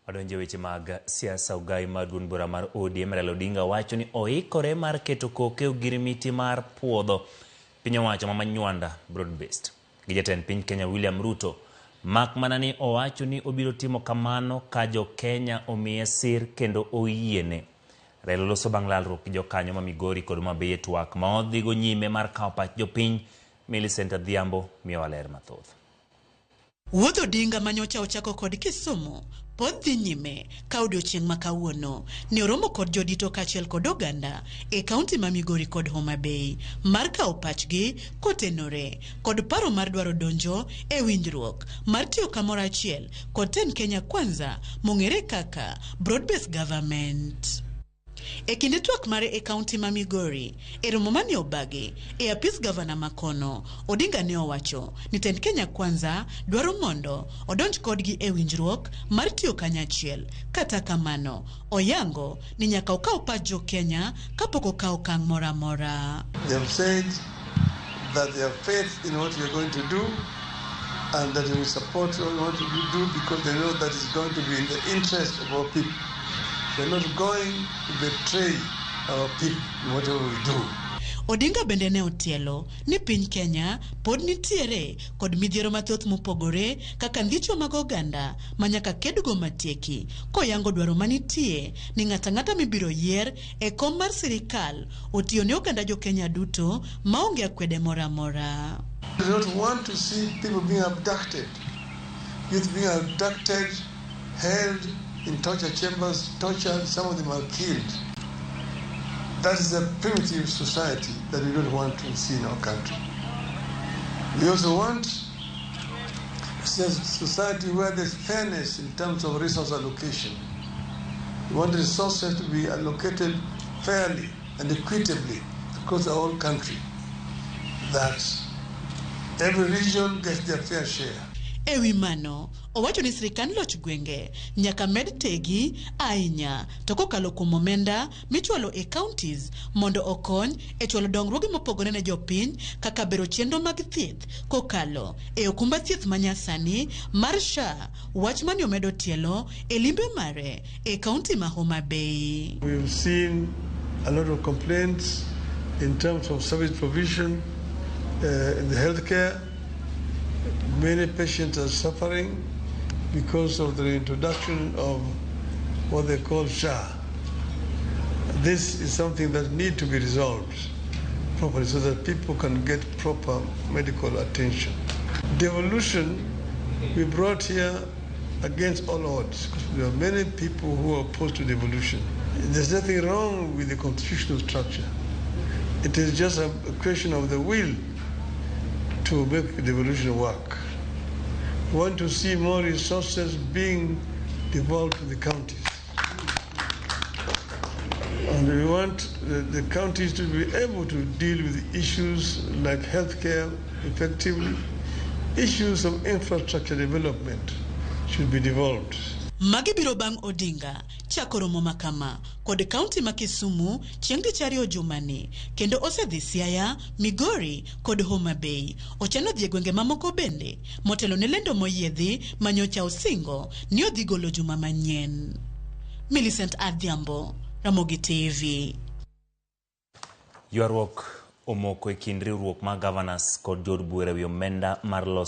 Wadonjo e weche mag siasa. Ogai mar duond bura mar ODM Raila Odinga wacho ni oikore mar keto koke ogirimiti mar puodho piny owacho ma Manywanda broad based gi jatend piny Kenya William Ruto, mak mana ni owacho ni obiro timo kamano ka jo Kenya omiye sir kendo oyiene. Raila loso bang' lalruok gi jokanyo ma Migori kod Homa Bay e twak ma odhigo nyime mar kawo pach jopiny. Millicent Adhiambo miyowa ler mathoth. Wuodh Odinga manyocha ochako kod Kisumu pod dhi nyime ka odiochieng' ma kawuono ne oromo kod jodito kaachiel kod oganda e kaunti ma Migori kod Homa Bay mar kawo pachgi kotenore kod paro mar dwaro donjo e winjruok mar tiyo kamoro achiel kod tend Kenya Kwanza mong'ere kaka Broad Based Government. E kinde twak mare e kaunti ma Migori, e romo mane obagi e apis gavana ma kono, Odinga ne owacho ni tend Kenya Kwanza dwaro mondo odonj kodgi e winjruok mar tiyo kanyachiel. Kata kamano, oyango ni nyaka okaw pach jo Kenya kapok okawo okang' moro amora. They have said that they have faith in what we are going to do and that they will support what we want to do because they know that it's going to be in the interest of our people. We're not going to betray our people in whatever we do. Odinga bende ne otielo ni piny Kenya pod nitiere kod midhiero mathoth mopogore kaka ndicho mag oganda ma nyaka kedgo matieki, koyango dwaro manitie ni ng'ato ang'ata mibiro yier e kom mar sirikal otiyo ne oganda jo Kenya duto maonge akwede moro amora. We don't want to see people being abducted, youth being abducted, held in torture chambers, tortured, some of them are killed. That is a primitive society that we don't want to see in our country. We also want to see a society where there's fairness in terms of resource allocation. We want resources to be allocated fairly and equitably across the whole country, that every region gets their fair share. E wi mano, owacho ni sirikand loch gwenge nyaka med tegi ahinya to kokalo kuom omenda michwalo e counties mondo okony e chwalo dongruoge mopogore ne jopiny kaka bero chenro mag thieth kokalo e okumba thieth manyasani mar SHA, wach mane omedo tielo e limbe mare e kaunti ma Homa Bay. We've seen a lot of complaints in terms of service provision in the healthcare. Many patients are suffering because of the introduction of what they call SHA. This is something that needs to be resolved properly so that people can get proper medical attention. Devolution we brought here against all odds, because there are many people who are opposed to devolution. There's nothing wrong with the constitutional structure. It is just a question of the will to make devolution work. We want to see more resources being devolved to the counties. And we want the counties to be able to deal with issues like healthcare effectively. Issues of infrastructure development should be devolved. Magi biro bang' Odinga chako romo ma kama kod kaunti ma Kisumu chieng' tich ariyo jumani, kendo osedhi Siaya, Migori kod Homa Bay. Ochano dhi e gwenge mamoko bende motelo ne lendo moyiedhi manyocha osingo ni odhi golo juma manyien. Millicent Adhiambo, Ramogi TV. Ywaruok omoko e kind riwruok mar governors kod jood bura ewi omenda mar loso